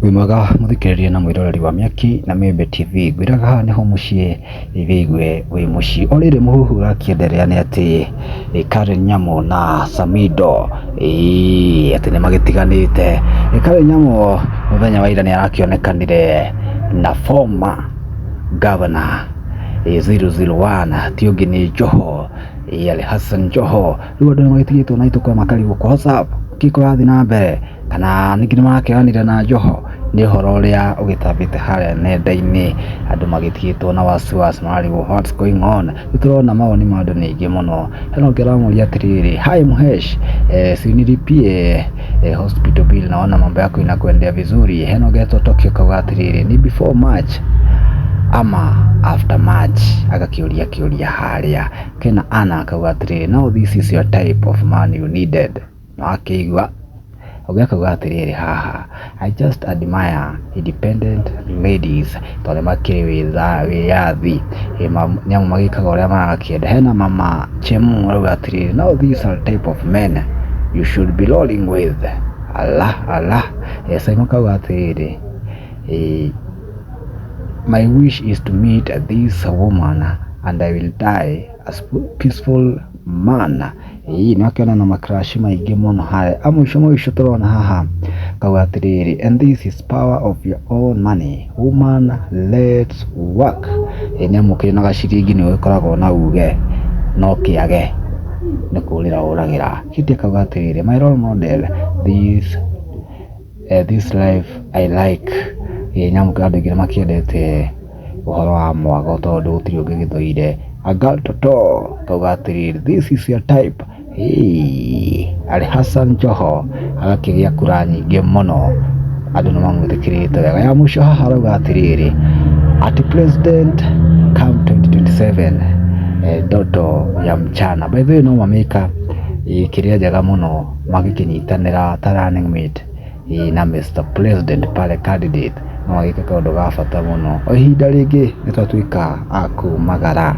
Wĩ mwega mũthikĩrĩria na mwĩroreri wa Mĩaki na Mĩembe TV, ngwĩraga haha nĩho mũciĩ wĩigue wĩ mũciĩ. O rĩrĩ mũhuhu ũrakĩenderea nĩ atĩ Karen Nyamu na Samido ĩĩ atĩ nĩ magĩtiganĩte. Karen Nyamu mũthenya wa ira nĩ arakĩonekanire na former governor 001 ti ũngĩ nĩ Joho, Ali Hassan Joho. Rĩu andũ nĩ magĩtigĩtwo na itũkũya makarigwo what's up, kĩ kũrathiĩ na mbere? Kana ningĩ nĩ marakĩaranĩria na Joho? Nĩ ũhoro ũrĩa ũgĩtambĩte harĩa nenda-inĩ, andũ magĩtigĩtwo na wasiwasi mararigwo what's going on. Nĩ tũrona mawoni ma andũ nĩ aingĩ mũno. Hena ũngĩ ũramũria atĩrĩrĩ, hi Mhesh, si unilipie hospital bill naona mambo yako inakuendea vizuri. Hena ũngĩ etwo Tokyo akauga atĩrĩrĩ, ni before March ama after March? Agakĩũria kĩũria harĩa. Kena Anna akauga atĩrĩrĩ, now this is your type of man you needed. Nĩwakĩigua? Ũngĩ akauga atĩrĩrĩ haha, I just admire independent ladies tondũ nĩ makĩrĩ wĩyathi nĩ amu magĩkaga ũrĩa marakĩenda. Hena mama Chemu arauga atĩrĩrĩ, now these are type of men you should be rolling with. Allah Allah. Simon akauga atĩrĩrĩ, my wish is to meet this woman and I will die a peaceful man. Ĩĩ nĩ wakĩona na ma crush maingĩ mũno harĩa. A mũico mũico tũrona haha kauga atĩrĩrĩ, and this is power of your own money. Woman, let's work. Ĩĩ nĩ amu ũkĩrĩ na gaciringi nĩ ũgĩkoragwo na uge no kĩage nĩ kũrĩra ũragĩra. Kitty akauga atĩrĩrĩ, my role model this this life I like. Ĩĩ nĩ amu andũ aingĩ nĩ makĩendete ũhoro wa mwago tondũ gũtirĩ ũngĩgĩthũire. Agal Toto akauga atĩrĩrĩ, this is your type. Ĩĩ Ali Hassan Joho agakĩgĩa kura nyingĩ mũno, andũ nĩ mamwĩtĩkĩrĩte wega. Ya mũico haha arauga atĩrĩrĩ, ati president come 2027 ndoto ya mchana. By the way no mamĩka kĩrĩa njega mũno magĩkĩnyitanĩra ta running mate na Mr President pale candidate no magĩke kaũndũ ga bata mũno. O ihinda rĩngĩ nĩ twatuĩka a kumagara.